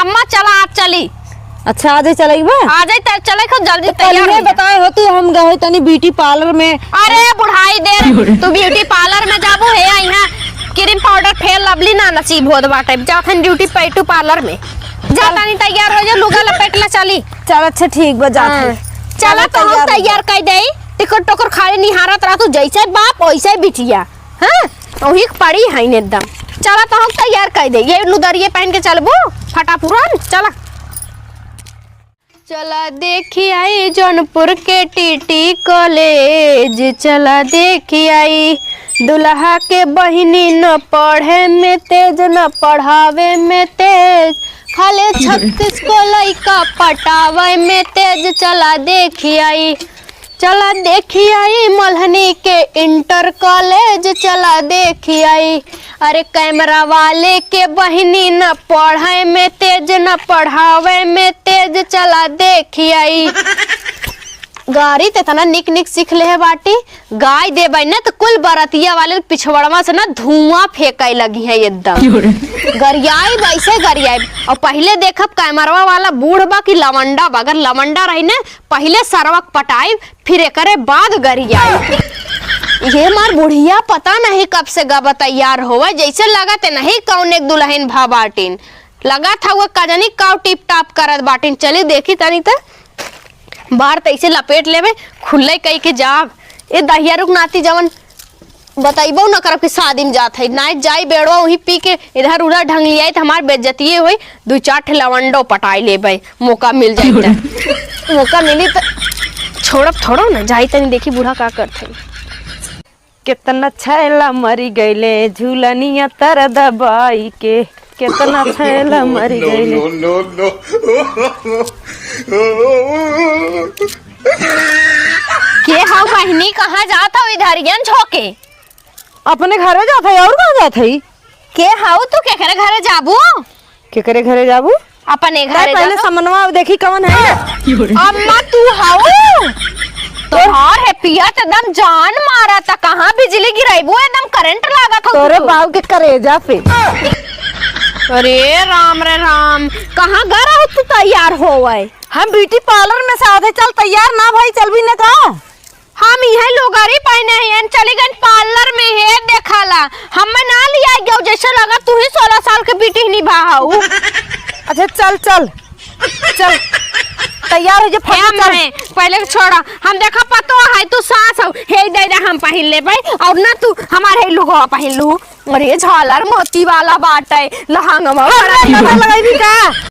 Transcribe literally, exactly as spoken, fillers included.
अम्मा, चला, आज चली। अच्छा, आज ही चलई बा? आज ही त-, चले खूब जल्दी तो तैयार कल हो में जा। बताए हो तू, हम गए तनी beauty parlour में। अरे, बुढ़ाई दे, तू beauty parlour में जाबू, हे, यहाँ cream powder Fair Lovely ना नसीब होत बाटे, जात हन beauty beauty parlour में। जा, तनी तैयार हो जा, लुगा लपेट ला, चली। चल, अच्छा, ठीक बा, जात हाँ। हई। चला, चला, तो हम तैयार हो जा। तैयार कर देई, टिकट टोकर खाली निहारत रह तू, जैसे बाप वैसे बिटिया। हाँ, वही के पड़ी है एकदम। चला तो हम तैयार कर दे। ये लुदरिये पहन के चलबू फटाफुरन, चला। चला देखी आई जौनपुर के टीटी कॉलेज, चला देखी आई दुल्हा के बहिनी, न पढ़े में तेज न पढ़ावे में तेज, खाली छत्तीस को लइका पटावे में तेज। चला देखी आई चला देखी आई मल्हनी के इंटर कॉलेज, चला देखी आई। अरे कैमरा वाले के बहिनी, न पढ़े में तेज, न पढ़ावे में तेज, चला देखी आई। गाड़ी त एतना निक निक सीख लेहे बाटी, गाय देबै न त कुल बरतिया वाले पिछवड़वा से न धुआं फेंकै लगी है एकदम। क्यों रे? गरियाई वैसे गरियाई। और पहिले देखब कैमरवा वाला बूढ़ बा कि लवंडा बा, अगर लवंडा रही न पहिले सरवा के पटाइब, फिर एकरे बाद गरियाइब। ये हमार बुढ़िया पता नहीं कब से गब तैयार होवे, जैसे लगत है नहीं कौन एक दुल्हन भा बाटिन। लगत है वो का जानी काव टिप टाप करत बाटिन। चली देखी तनी त बार तैसे लपेट लेवे, खुल्ले कई के जाब। ए दहिया रुक नाती जवन बतइबो न करब कि शादी में जात है, नाहीं जाई बेड़वा वहीं पी के इधर उधर ढंग लियाई त हमार बेइज्जतिये होई, दू चार ठे लवंडो पटाई लेबै, मौका मिल जाई त। मौका मिली त छोड़ब थोड़ो न, जाई तनी देखी बूढ़ा का करत है। केतना छैला मरी गइले झूलनिया तर दबाई के, केतना छैला मरी गइले। के हौ बहिनी, कहाँ जात हौ इधरियन झोंके? अपने घरे जात हई, और कहाँ जात हई? के हौ तू, केकरे घरे जाबू? केकरे घरे जाबू? अपने घरे पहले जाबू। समनवा देखी कौन है। अम्मा तू हौ? तोहार है पिया त एकदम जान मारा त, कहाँ बिजली गिराइबू, एकदम करंट लागत हौ तोरे तू। बाऊ के करेजा पे। अरे राम रे राम, कहाँ गा रहू तू तैयार होवै? हम ब्यूटी पार्लर में से आधे चल तैयार ना भई, चलबी न का? हम इहे लुगरी पहिने हई, चली गइन पार्लर में हेयर देखाला। हम्मे ना लियाई गयो, जैसे लगा तू ही सोलह साल के बिटिहनी भा हऊ। अच्छा चल चल चल, तैयार हो जा, फटाफट चल। पहले छोड़ा, हम देखा पतो है तू सास हऊ, हे दे दे हम पहिन लेबै, और ना तू हमार हे लुगवा पहिन लू। अरे झालर मोती वाला बाटै लहंगवा। अरे, बड़ा लगा, लगाई भी का?